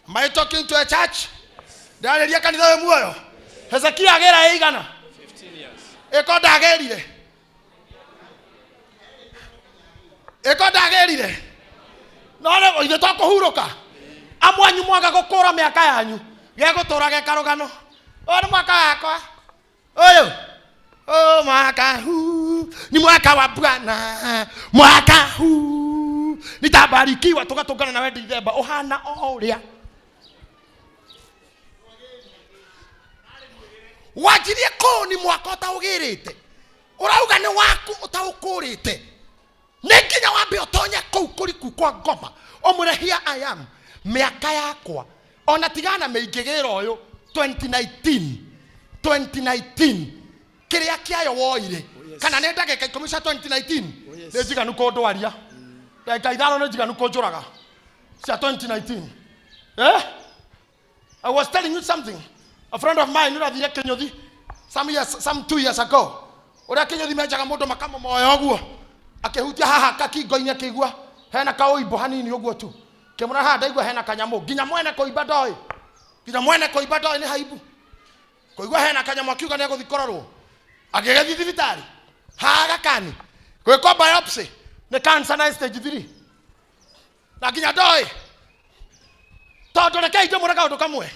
Am I talking to a church? Ndarĩria kanitha wĩ muoyo. Hezekia agĩra ĩigana? Ĩko ndagĩrire. Ĩko ndagĩrire. No rĩu ithuĩ to kũhurũka. Amwe anyu mwaga gũkũra mĩaka yanyu gegũtũra ge karũgano. Ũyũ nĩ mwaka wakwa. Ũyũ. Oh, mwaka huu ni mwaka wa Bwana, mwaka huu nitabarikiwa. Tũgatũngana nawe Dithemba ũhana o ũrĩa wanjirie kũũ ni mwaka ũtaũgĩrĩte, ũrauga nĩ waku ũtaũkũrĩte. Nĩ nginya wambe ũtonye kũu kũriku kwa ngoma ũmwĩre here I am, mĩaka yakwa ona tigana mĩingĩ gĩra ũyũ 2019 2019 kĩrĩa kĩayo woire kana nĩ ndagĩka 10 cia 2019 nĩ njiganu kũndwaria, ndagĩka 5 nĩ njiganu kũnjũraga cia 2019. I was telling you something. A friend of mine ũrathire Kĩnyũthi some years, some 2 years ago. Ũrĩa Kĩnyũthi menjaga mũndũ makamũmoya ũguo. Akĩhutia haha kakingo-inĩ akĩigua hena kaũimbo hanini ũguo tu. Kĩmũra haha ndaigua hena kanyamũ. Nginya mwene kũimba ndoĩ. Nginya mwene kũimba ndoĩ nĩ haibu. Kũigua hena kanyamũ akiuga nĩ egũthiĩ kũrorwo. Agĩgĩthiĩ thibitarĩ. Haha gakani. Gwĩkwo biopsy nĩ cancer na stage 3. Na nginya ndoĩ. Tondũ rekei ndĩmwĩre kaũndũ kamwe.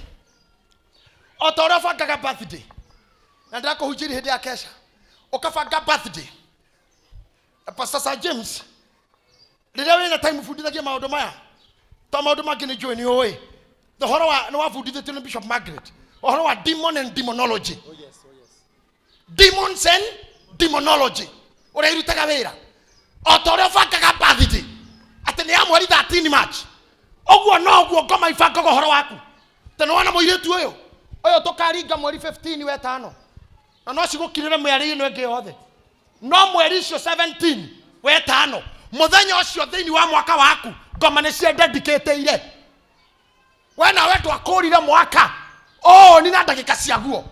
O ta ũrĩa ũbangaga birthday, na ndĩrakũhunjĩria hĩndĩ ya kesha, ũkabanga birthday. Pastor Sir James, rĩrĩa wĩna time bundithagia maũndũ maya, to maũndũ mangĩ nĩ njũĩ nĩ ũĩ. Ũhoro wa nĩ wabundithĩtio nĩ Bishop Margaret, ũhoro wa demon and demonology. Oh yes, oh yes. Demons and demonology. Ũrĩa irutaga wĩra. O ta ũrĩa ũbangaga birthday, atĩ nĩ ya mweri 13 March. Ũguo noguo ngoma ibangaga ũhoro waku. Tondũ nĩ wona mũirĩtu ũyũ, ũyũ tũkaringa mweri 15 wetano. Na no cigũkirĩre mĩeri ĩno ĩngĩ yothe. No mweri ũcio 17 wetano, mũthenya ũcio thĩinĩ wa mwaka waku, ngoma nĩ ciendedicatĩire. We nawe ndwakũrire mwaka ũũ ni na ndagĩka ciaguo,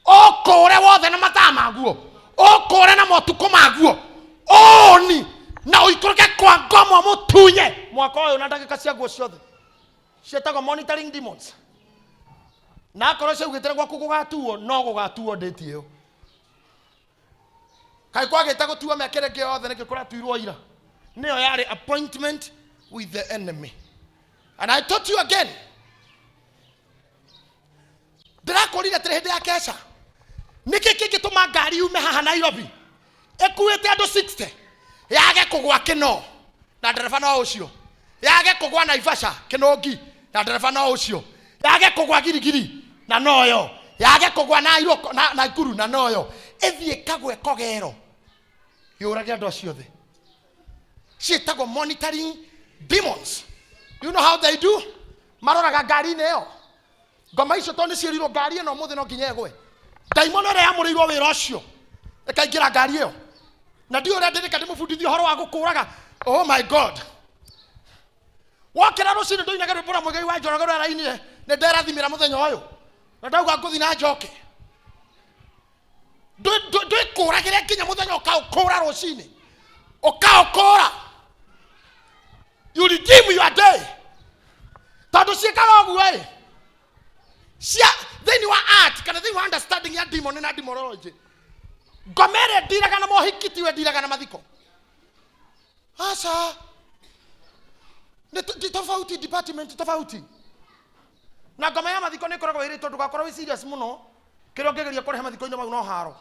ũkũre wothe na mathaa maguo, ũkũre na motukũ maguo, ũũ ni na ũikũrũke kwa ngoma mũtunye mwaka ũyũ na ndagĩka ciaguo ciothe. Ciĩtagwo monitoring demons. Na akorwo ciaugĩte gwaku gũgatuo, no gũgatuo date ĩyo. Kaĩ kwagĩte gũtuo mĩaka ĩrĩa ĩngĩ yothe nĩkĩ kũratuirwo ira? Nĩyo yarĩ appointment with the enemy. And I taught you again. Ndĩrakũrire atĩrĩ hĩndĩ ya kesha. Nĩkĩ kĩngĩtũma ngari yume haha Nairobi ĩkuĩte andũ 60 yage kũgwa Kĩno na ndereba no ũcio, yage kũgwa Naivasha Kĩnũngi na ndereba no ũcio, yage kũgwa Girigiri na noyo, yage kũgwa Nairoko na Nakuru na noyo, ĩthiĩ kagwe Kogero yũrage andũ acio othe. Ciĩtagwo monitoring demons. You know how they do? Maroraga ngari-inĩ ĩyo. Ngoma icio tondũ nĩ ciĩrirwo ngari ĩno ũmũthĩ no nginya ĩgwe. Ndaimono ĩrĩa yamũrĩirwo wĩra ũcio ĩkaingĩra ngari ĩyo. Na ndiũĩ ũrĩa ndĩrĩka ndĩmũbundithie ũhoro wa gũkũraga. Oh my God. Wokĩra rũcinĩ ndũinage rwĩmbo rwa Mũigai wa Njoroge rũrĩa arainire, nĩ nderathimĩra mũthenya ũyũ. Na ndauga ngũthiĩ na njoke. Ndwĩkũragĩre nginya mũthenya ũkaũkũra rũcinĩ. Ũkaũkũra. You redeem your day. Tondũ ciĩkaga ũguo ĩ. Cia thĩinĩ wa art kana thĩinĩ wa understanding ya demon na demonology. Ngoma ĩrĩa ndiraga na mohiki tiwe ndiraga na mathiko. Aca. Nĩ tofauti, department tofauti. Na ngoma ya mathiko nĩ ĩkoragwo ĩrĩtwo ndũgakorwo wĩ serious mũno. Kĩrĩa ũngĩgeria kũrehe mathiko-inĩ mau no haro.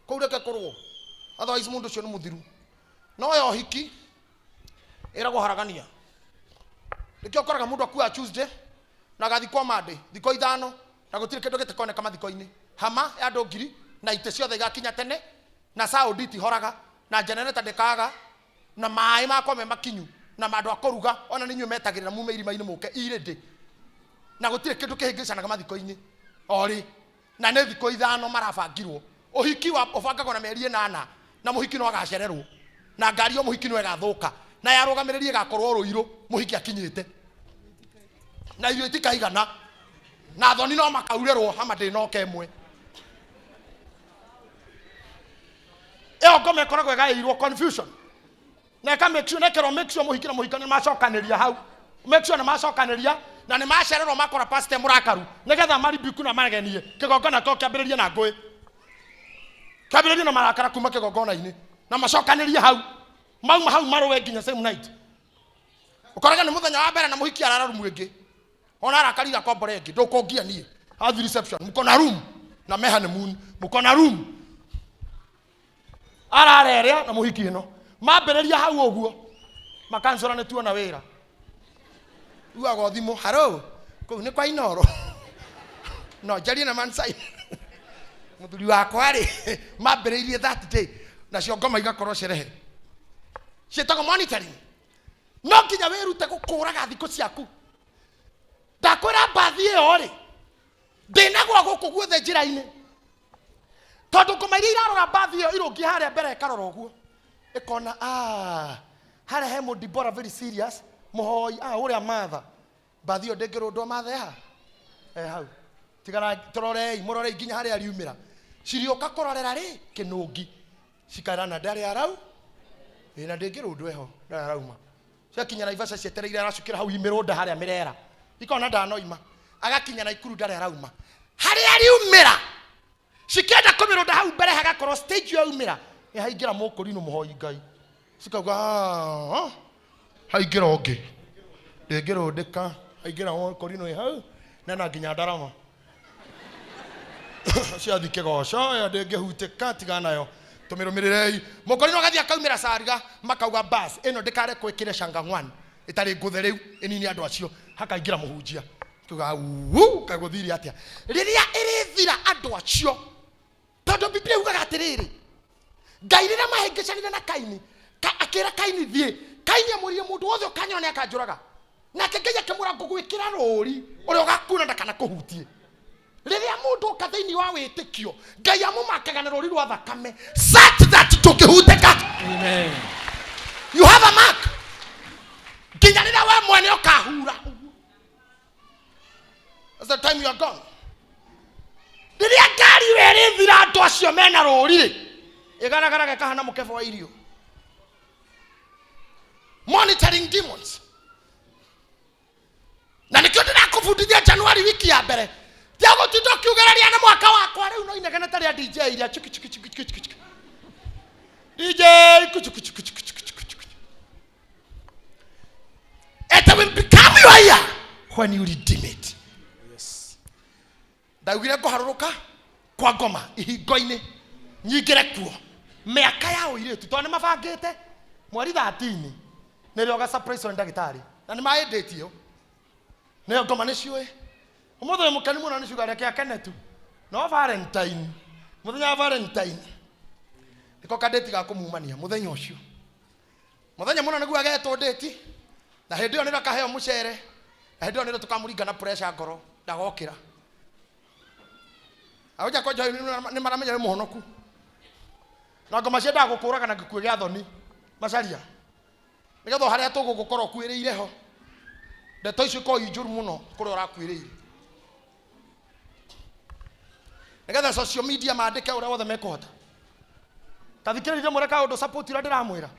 Kũu reke kũrũo. Otherwise mũndũ ũcio nĩ mũthiru. No ya ũhiki ĩragwo haragania. Nĩkĩo ũkoraga mũndũ akuaga Tuesday na agathikwo Monday, thikũ 5, na gũtirĩ kĩndũ gĩtakoneka mathiko-inĩ. Hama ya andũ ngiri na itĩ ciothe igakinya tene, na sound itihoraga, na generator ndĩkaga, na maĩ makwa me makinyu, na andũ a kũruga ona nĩ inyuĩ metagĩrĩra mume irima-inĩ mũke irĩndĩ. Na gũtirĩ kĩndũ kĩhĩngĩcanaga mathiko-inĩ o rĩ, na nĩ thikũ 5 marabangirwo. Ũhiki wa ũbangagwo na mĩeri 8, na mũhiki no agacererwo, na ngari ya mũhiki no ĩgathũka, na ya arũgamĩrĩri ĩgakorwo rũirũ mũhiki akinyĩte, na irio itikaigana, na thoni no makaurĩrwo hama ndĩnoka ĩmwe. Ĩyo ngoma ĩkoragwo ĩgaĩirwo confusion. Na ĩka make sure, na ĩkerwo make sure mũhiki na mũhikania nĩ macokanĩria hau. Make sure nĩ macokanĩria, Na nĩ macererwo makora pastor mũrakaru nĩgetha maribiku na magenie kĩgongona kĩo kĩambĩrĩrie na ngũĩ, kĩambĩrĩrie na marakara kuma kĩgongona-inĩ na macokanĩrie hau, mauma hau marũe nginya same night. Ũkoraga nĩ mũthenya wa mbere na mũhiki arara rumu ĩngĩ, ona arakarire akombora ĩngĩ. Ndũkũngia niĩ athi reception, mko na room na me honeymoon, mko na room ararerĩa na mũhiki ĩno mambĩrĩria hau ũguo makansora nĩ tuona wĩra ugaga thimũ haro kũu nĩ kwa Inoro no njarie na mansai mũthuri wakwa rĩ mambĩrĩirie that day, nacio ngoma igakorwo cerehe ciĩtagwo monitoring. No nginya wĩrute gũkũraga thikũ ciaku. Ndakwĩra mbathi ĩyo rĩ ndĩnagwa gũkũ guothe njĩra-inĩ, tondũ ngoma iria irarora mbathi ĩyo irũngiĩ harĩa mbere ĩkarora ũguo ĩkona, ah, harĩa he mũndibora very serious mũhoi, ah, ũrĩa matha mbathi ĩyo ndĩngĩrũndwo matha eha e hau tigana tũrorei mũrorei nginya harĩa riumĩra cirĩũka kũrorera rĩ kĩnũngi cikarana ndarĩ arau ĩ na ndĩngĩrũndwo eho ndarĩ arauma. Ciakinya Naivasha cietereire aracukĩra hau imĩrũnda harĩa mĩrera ikona ndanoima, agakinya Naikuru ndarĩ arauma harĩa riumĩra, cikĩenda kũmĩrũnda hau mbere hagakorwo stage ĩyo yaumĩra nĩ haingĩra mũkũrinũ mũhoi Ngai, cikauga, "Ah, haingĩra ũngĩ ndĩngĩrũndĩka, haingĩra mũkũrinũ ĩ hau nena nginya ndarama ciathi kĩgoco ĩyo ndĩngĩhutĩka, tiga nayo tũmĩrũmĩrĩrei." Mũkũrinũ agathiĩ akaumĩra cariga, makauga bas ĩno ndĩkarekwo ĩkĩre cangang'wan ĩtarĩ ngũthe rĩu ĩnini andũ acio, hakaingĩra mũhunjia kiuga uu kagũthire atĩa rĩrĩa ĩrĩthira andũ acio, tondũ Biblia yugaga atĩrĩrĩ, Ngai rĩrĩa mahĩngĩcanire na Kaini akĩra Kaini thiĩ, Kaini amwĩrire mũndũ wothe ũkanyona nĩ akanjũraga, nake Ngai akĩmwĩra ngũgwĩkĩra rũri ũrĩa ũgakuna ndakana kũhutie. Rĩrĩa mũndũ oka thĩinĩ wa wĩtĩkio, Ngai amũmakaga na rũri rwa thakame such that ndũngĩhutĩka. Amen. You have a mark nginya rĩrĩa we mwene ũkahura. That's the time you are gone. Rĩrĩa ngari ĩyo ĩrĩthira andũ acio mena rũri rĩ ĩgaragaraga ĩkahana mũkebe wa irio. Monitoring demons, na nĩkĩo ndĩrakũbundithia Januari wiki ya mbere tia gũtinda ũkiugĩrĩria nĩ mwaka wakwa rĩu no inegene ta rĩa DJ iria chuki chuki chuki chuki chuki DJ kuchu kuchu kuchu kuchu kuchu kuchu. It will become your year when you redeem it. Ndaugire ngũharũrũka kwa ngoma ihingo-inĩ nyingĩre kuo mĩaka ya ũirĩtu, tondũ nĩ mabangĩte mweri 13 nĩrĩo ga surprise nĩ ndagĩtarĩ na nĩ maĩndĩtie ĩyo nĩyo ngoma nĩ ciũĩ ũmũthĩ wĩ mũkenu mũno nĩ ciuga reke akene tu, no Valentine, mũthenya wa Valentine nĩko kandĩti ga kũmumania mũthenya ũcio, mũthenya mũno nĩguo agetwo ndĩti, na hĩndĩ ĩyo nĩrĩo akaheo mũcere, na hĩndĩ ĩyo nĩrĩo tũkamũringa na pressure ngoro ndagokĩra. Aũja kwa njohi nĩ maramenya wĩ mũhonoku na ngoma ciendaga gũkũraga na gĩkuũ gĩa thoni macaria nĩgetha o harĩa tũgũgũkorwo ũkuĩrĩire ho ndeto icio ikorwo i njũru mũno kũrĩa ũrakuĩrĩire, nĩgetha social media mandĩke ũrĩa wothe mekũhota. Tathikĩrĩria mwĩre kaũndũ support ũrĩa ndĩramwĩra.